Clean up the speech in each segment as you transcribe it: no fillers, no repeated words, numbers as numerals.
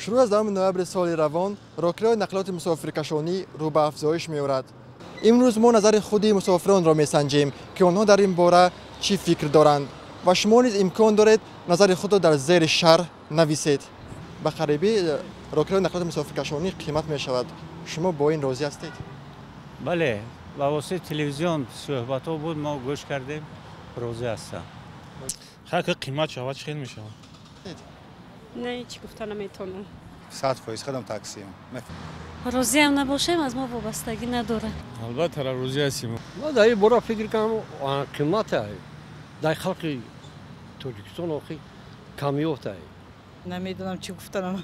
Шурӯъ аз 10 ноябри соли равон роҳкирои нақлиёти мусофиркашонӣ рӯ ба афзоиш меорад. Имрӯз мо назари худи мусофиронро месанҷем, ки онҳо дар ин бора чӣ фикр доранд, ва шумо низ имкон доред назари худро дар зери шарҳ нависед. Ба қарибӣ роҳкирои нақлиёти мусофиркашонӣ қимат мешавад. Шумо бо ин розӣ ҳастед? Бале, ба воситаи телевизион суҳбатҳо буд, мо гӯш кардем, розӣ ҳастам. Хай, қимат шавад, чӣ хел мешавад? Не, ҳеҷ гуфта наметавонам. 100% худам таксиам. Розиам набошем, аз мо вобастагӣ надорад. Албатта, розӣ ҳастем. Ма дар ин бора фикр кунам, қимата дар халқи Тоҷикистон охи камёфтай. Намедонам, чӣ гуфтанам.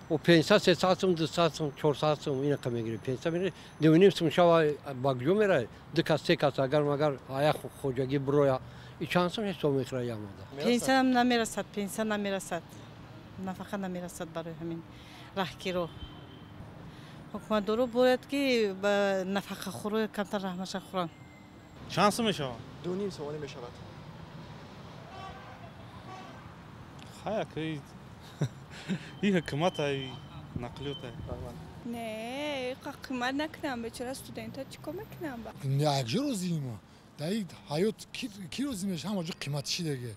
О, 500, 300 сум, 200 сум, 400 сум инақа мегирӣ. 500 мегирӣ, 2,5 сум шава ба куҷо меравӣ? Ду кас, се кас, агар магар ая хоҷагӣ бироя, и чанд сум ҳисоб мехӯра ямода? Пенсиям намерасад, пенсия намерасад, нафақа намерасад. Барои ҳамин раҳкиро ҳукуматдоро бояд, ки ба нафақахӯро камтар раҳмаша хӯранд. Чанд сум мешавад? 2,5 сомонӣ мешавад. Хай, акай, и ҳукуматай, нақлиётай. Не, қимат накунам, бечора студентҳо чӣ кор мекунам? Якҷо розием. Дар ин ҳаёт ки розӣ меша? Ҳама ҷо қиматши деге.